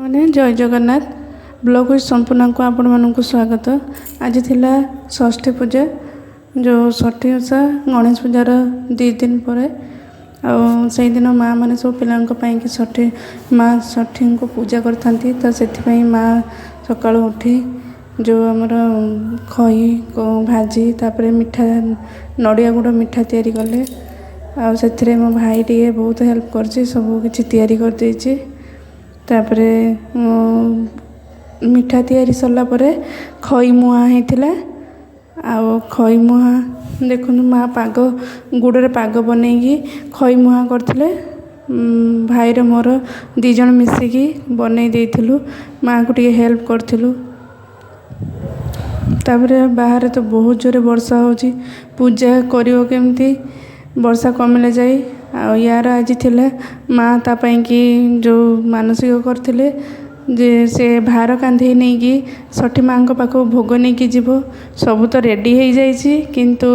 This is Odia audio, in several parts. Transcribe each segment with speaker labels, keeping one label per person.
Speaker 1: ମାନେ ଜୟ ଜଗନ୍ନାଥ। ବ୍ଲଗ୍ ୱିଥ୍ ସମ୍ପୂର୍ଣ୍ଣାକୁ ଆପଣମାନଙ୍କୁ ସ୍ୱାଗତ। ଆଜି ଥିଲା ଷଷ୍ଠୀ ପୂଜା, ଯେଉଁ ଷଷ୍ଠୀ ଓଷା ଗଣେଶ ପୂଜାର 2 ଦିନ ପରେ। ଆଉ ସେଇଦିନ ମା' ମାନେ ସବୁ ପିଲାଙ୍କ ପାଇଁକି ଷଷ୍ଠୀ ମା' ଷଷ୍ଠୀଙ୍କୁ ପୂଜା କରିଥାନ୍ତି। ତ ସେଥିପାଇଁ ମା' ସକାଳୁ ଉଠି ଯେଉଁ ଆମର ଖଇ ଭାଜି, ତାପରେ ମିଠା ନଡ଼ିଆ ଗୁଡ଼ ମିଠା ତିଆରି କଲେ। ଆଉ ସେଥିରେ ମୋ ଭାଇ ଟିକେ ବହୁତ ହେଲ୍ପ କରିଛି, ସବୁ କିଛି ତିଆରି କରିଦେଇଛି। ତାପରେ ମିଠା ତିଆରି ସରିଲା ପରେ ଖଇ ମୁଆଁ ହେଇଥିଲା। ଆଉ ଖଇ ମୁଆଁ ଦେଖନ୍ତୁ, ମା' ପାଗ ଗୁଡ଼ରେ ପାଗ ବନେଇକି ଖଇ ମୁଆଁ କରିଥିଲେ। ଭାଇର ମୋର 2 ଜଣ ମିଶିକି ବନେଇ ଦେଇଥିଲୁ, ମାଆଙ୍କୁ ଟିକେ ହେଲ୍ପ କରିଥିଲୁ। ତାପରେ ବାହାରେ ତ ବହୁତ ଜୋରେ ବର୍ଷା ହେଉଛି, ପୂଜା କରିବ କେମିତି? ବର୍ଷା କମିଲେ ଯାଇ। ଆଉ ୟାର ଆଜି ଥିଲା, ମା' ତା ପାଇଁକି ଯେଉଁ ମାନସିକ କରିଥିଲେ ଯେ ସେ ଭାର କାନ୍ଧେଇ ନେଇକି ଷଠି ମାଆଙ୍କ ପାଖକୁ ଭୋଗ ନେଇକି ଯିବ। ସବୁ ତ ରେଡ଼ି ହେଇଯାଇଛି, କିନ୍ତୁ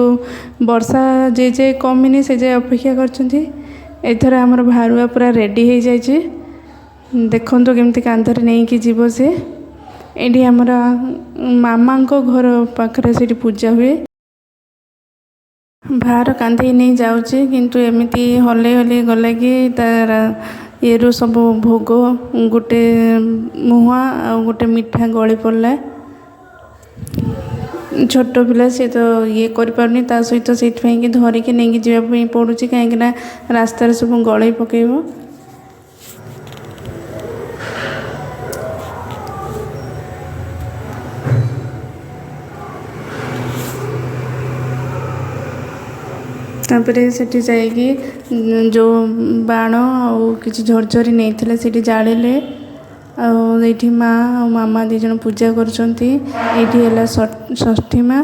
Speaker 1: ବର୍ଷା ଯେ ଯାଏ କମିନି ସେ ଯାଏ ଅପେକ୍ଷା କରିଛନ୍ତି। ଏଥର ଆମର ଭାରୁଆ ପୁରା ରେଡ଼ି ହେଇଯାଇଛି, ଦେଖନ୍ତୁ କେମିତି କାନ୍ଧରେ ନେଇକି ଯିବ ସେ। ଏଇଠି ଆମର ମାମାଙ୍କ ଘର ପାଖରେ ସେଇଠି ପୂଜା ହୁଏ। ଭାର କାନ୍ଧେଇ ନେଇ ଯାଉଛି, କିନ୍ତୁ ଏମିତି ହଲେଇ ହଲେଇ ଗଲା କି ତାର ଇଏରୁ ସବୁ ଭୋଗ ଗୋଟେ ମୁହାଁ ଆଉ ଗୋଟେ ମିଠା ଗଳି ପଡ଼ିଲା। ଛୋଟ ପିଲା ସେ ତ ଇଏ କରିପାରୁନି, ତା ସହିତ ସେଇଥିପାଇଁକି ଧରିକି ନେଇକି ଯିବା ପାଇଁ ପଡ଼ୁଛି, କାହିଁକିନା ରାସ୍ତାରେ ସବୁ ଗଳେଇ ପକାଇବ। ତାପରେ ସେଠି ଯାଇକି ଯେଉଁ ବାଣ ଆଉ କିଛି ଝରଝରି ନେଇଥିଲେ ସେଠି ଜାଳିଲେ। ଆଉ ଏଇଠି ମା' ଆଉ ମାମା 2 ଜଣ ପୂଜା କରୁଛନ୍ତି। ଏଇଠି ହେଲା ଷଷ୍ଠୀ ମା',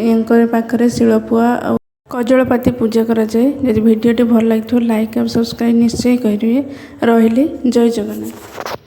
Speaker 1: ୟାଙ୍କ ପାଖରେ ଶିଳପୁଆ ଆଉ କଜଳପାତି ପୂଜା କରାଯାଏ। ଯଦି ଭିଡ଼ିଓଟି ଭଲ ଲାଗିଥିବ ଲାଇକ୍ ଆଉ ସବସ୍କ୍ରାଇବ୍ ନିଶ୍ଚୟ କରିବେ। ରହିଲି, ଜୟ ଜଗନ୍ନାଥ।